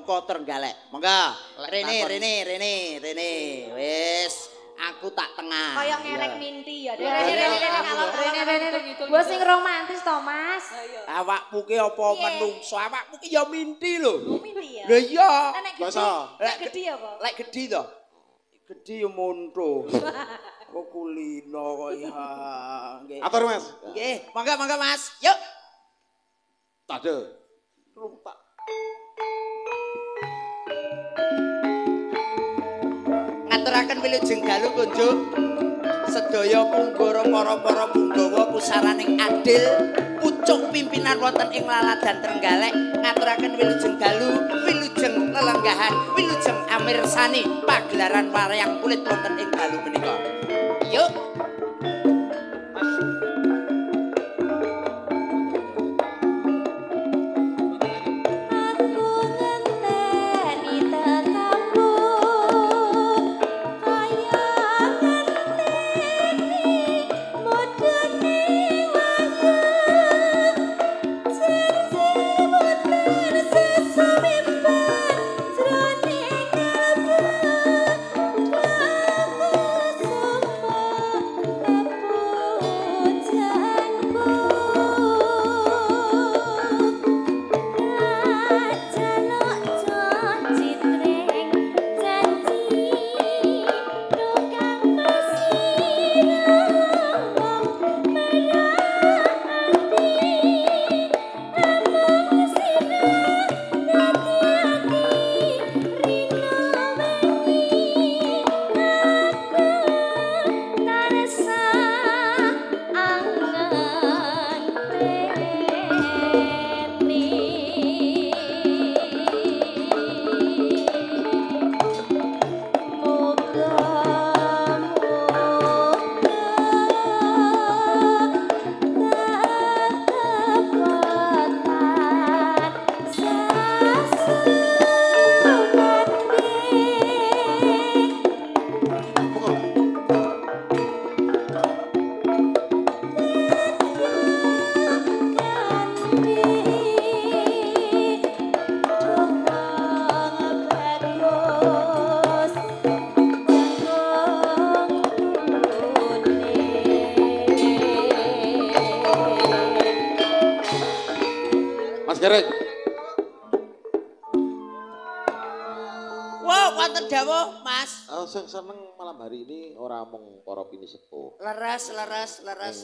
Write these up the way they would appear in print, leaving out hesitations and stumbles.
Duka Trenggalek. Monggo. Rene, rene, rene, rene. Wis, aku tak tengah. Kaya ngerek minti ya. Rene, rene, rene, rene, rene. Gua sing romantis to, Mas. Awakmu ki apa menungso? Awakmu ki ya minti lho. Minti ya. Lho iya. Lek gedhi apa? Lek gedhi to. Gedhi ya monto. Kok kulino kok ya. Nggih. Atur, Mas. Nggih, monggo monggo Mas. Yuk. Tade. Rutak. Ngaturaken wilujeng dalu kunjuk sedaya punggara para-para punggawa pusaraning adil pucuk pimpinan wonten ing Laladan Trenggalek ngaturaken wilujeng dalu wilujeng lelenggahan wilujeng amirsani pagelaran wayang kulit wonten ing dalu menika. Yuk. Sing seneng malam hari ini ora mung para pinisepuh. Leres, leres, leres.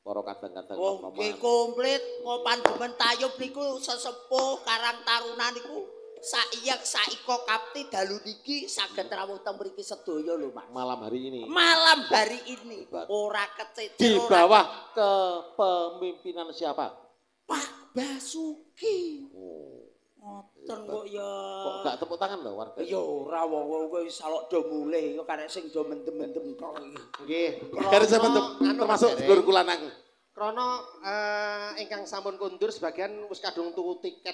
Para kadang-kadang oh, nggih komplit pandemen tayub niku sesepuh Karang Taruna niku saiyek saiko kapti dalu niki saged rawuh teng mriki sedaya lho Mas. Malam hari ini. Malam hari ini ora kececer di bawah kepemimpinan siapa? Pak Basuki. Oh. Ngoten kok ya. Kok gak tepuk tangan lho warga? Ya ora wong kowe wis salok do mulih kok karek sing do mendem-mendem tok iki. Nggih. Karek sing mendem termasuk sedulur kula nang. Krana ingkang sampun kondur sebagian wis kadung tuku tiket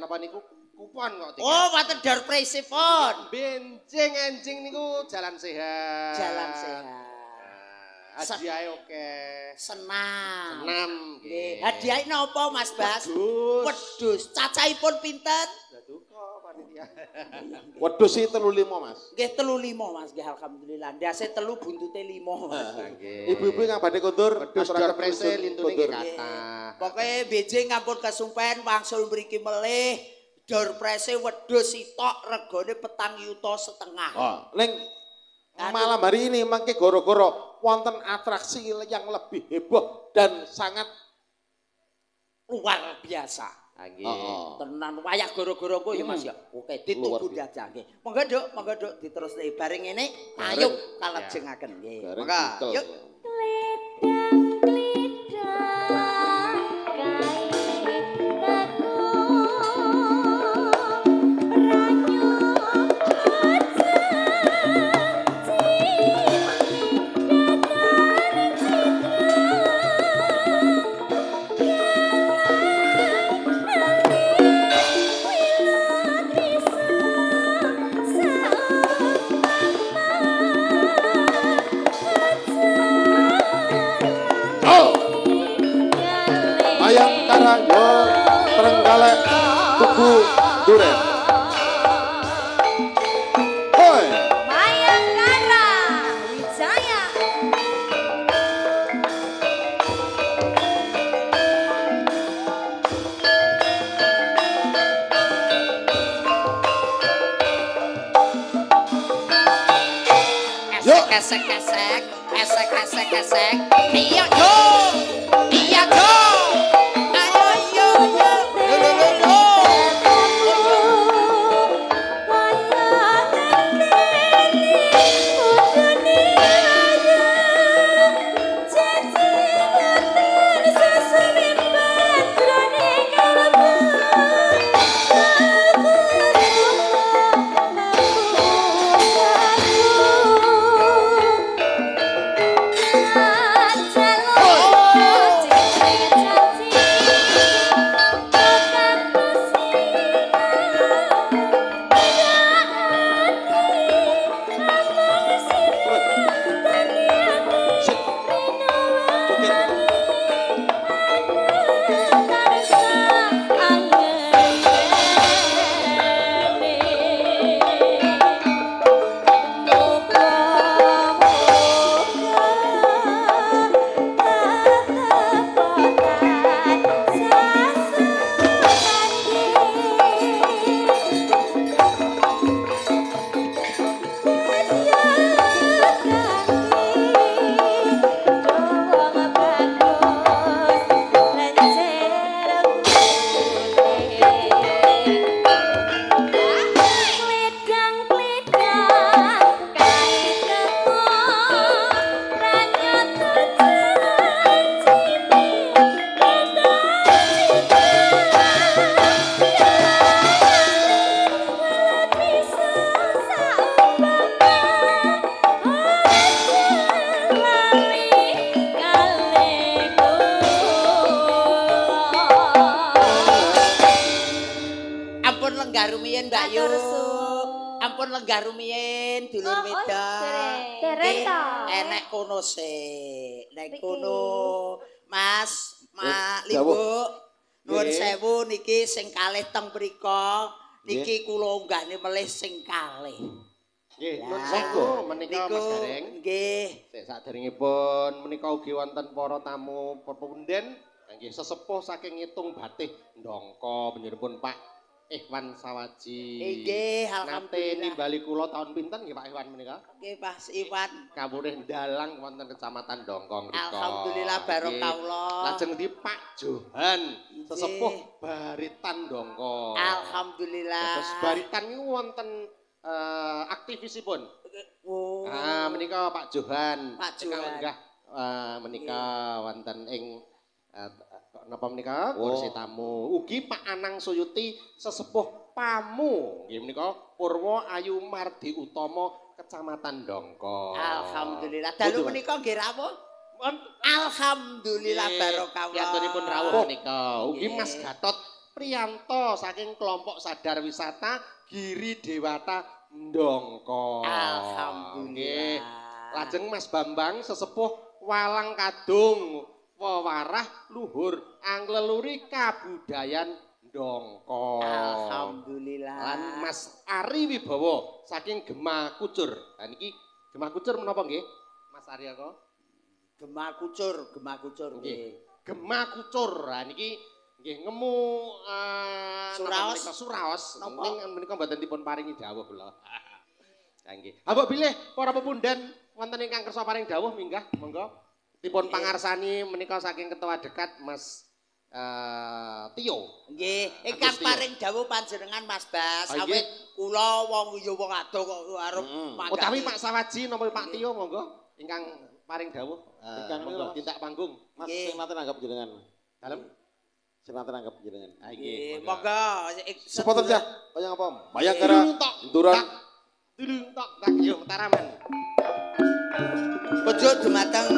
napa niku kupon kok tiket. Oh, wonten door prize pun. Benjing enjing niku jalan sehat. Jalan sehat. Hadiahe oke. Senam. Senam nggih. Hadiahe napa Mas Bas? Wedhus. Cacahipun pinten? Lah duka panitia. Wedhus iki 35 Mas. Nggih 35 Mas, nggih alhamdulillah. Ndase 3 buntute 5. Nggih. Ibu-ibu ingkang badhe kondur wedhus door prize lintune nggih kathah. Pokoke benjing ngampun kesumpen wangsul mriki melih door prize wedhus sitok regane 4,5 yuta. Oh, ning malam hari ini mangke goro-goro wonten atraksi yang lebih heboh dan sangat luar biasa. Nggih. Tenan wayah goro-goro ku ya Mas ya. Oke, ditunggu aja nggih. Monggo Nduk, monggo Nduk diterusne bareng ngene tayub kalejengaken nggih. Monggo. Yuk. Bayangkara yo Trenggalek Tugu Duren. esek esek esek esek esek. Iya yo. Iya yo. Ayo yo yo. Lo lo lo. Sing kalih teng mriku niki kula unggahne melih sing kalih. Nggih, nuwun sewu menika Mas Gareng. Nggih. Sik saderengipun menika ugi wonten para tamu pepunden nggih sesepuh saking ngitung batih Ndongko panjenenganipun Pak Ikhwan Sawaji. Nggih, alhamdulillah. Nate nimbali kula taun pinten nggih Pak Ikhwan menika? Nggih, Pak Ikhwan. Kawurih ndalang wonten Kecamatan Dongko mriku. Alhamdulillah barokah. Lajeng di Pak Johan sesepuh Baritan Dongko. Alhamdulillah. Terus Baritan niku wonten aktivisipun. Oh. Ah menika Pak Johan. Pak Johan. Lenggah menika wonten ing napa menika kursi tamu. Ugi Pak Anang Suyuti sesepuh Pamu nggih menika Purwo Ayu Mardi Utomo Kecamatan Dongko. Alhamdulillah. Dalu menika nggih rawuh. Alhamdulillah barokah. Piyantunipun rawuh menika. Ugi Mas Gatot Priyanto saking kelompok sadar wisata Giri Dewata Ndongko. Alhamdulillah. Lajeng Mas Bambang sesepuh Walang Kadung wewarah luhur angleluri kabudayan Ndongko. Alhamdulillah. Lan Mas Ari Wibowo saking Gema Kucur. Lah niki Gema Kucur menapa nggih? Mas Ari kok? Gema Kucur, Gema Kucur nggih. Gema Kucur. Lah niki nggih ngemu Suraos. Suraos. Ning menika mboten dipun paringi dawuh kula. Ha nggih. Ha mbok bilih para pepunden wonten ingkang kersa paring dawuh minggah monggo. Dipun pangarsani menika saking ketua dekat Mas Tio. Nggih, ingkang paring dawuh panjenengan Mas Bas. Awit kula wong ya wong adoh kok arep mangga. Utawi Pak Sawaji napa Pak Tio monggo ingkang paring dawuh. Ingkang monggo tindak panggung. Mas sing nate nanggap jenengan. Dalem sing nate nanggap jenengan. Ha nggih, monggo. Supporter cah, kaya ngapa? Bayangkara Nduran. Tulung tok tak yo Mataraman. Pojok dumateng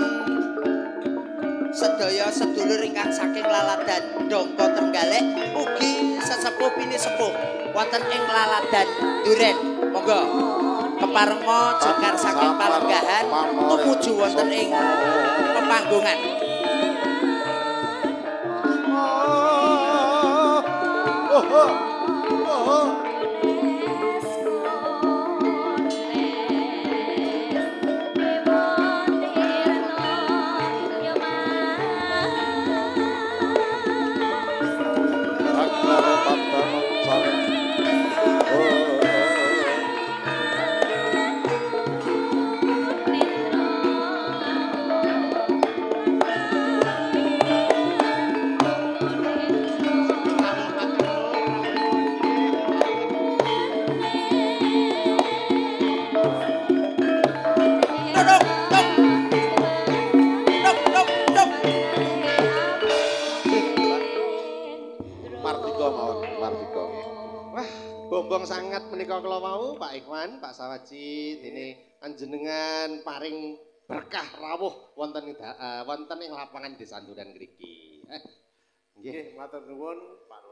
sedaya sedulur ingkang saking Laladan Dongko Trenggalek ugi sesepuh pinisepuh wonten ing Laladan Duren. Monggo keparenga jekar saking palenggahan tumuju wonten ing pepanggungan. Oh, oh, oh. Wah, bombong sangat menika kala wau Pak Ikhwan, Pak Sawaji, dene panjenengan paring berkah rawuh wonten ing wonten ing lapangan Desa Anduran ngriki. Nggih. Nggih, matur nuwun Pak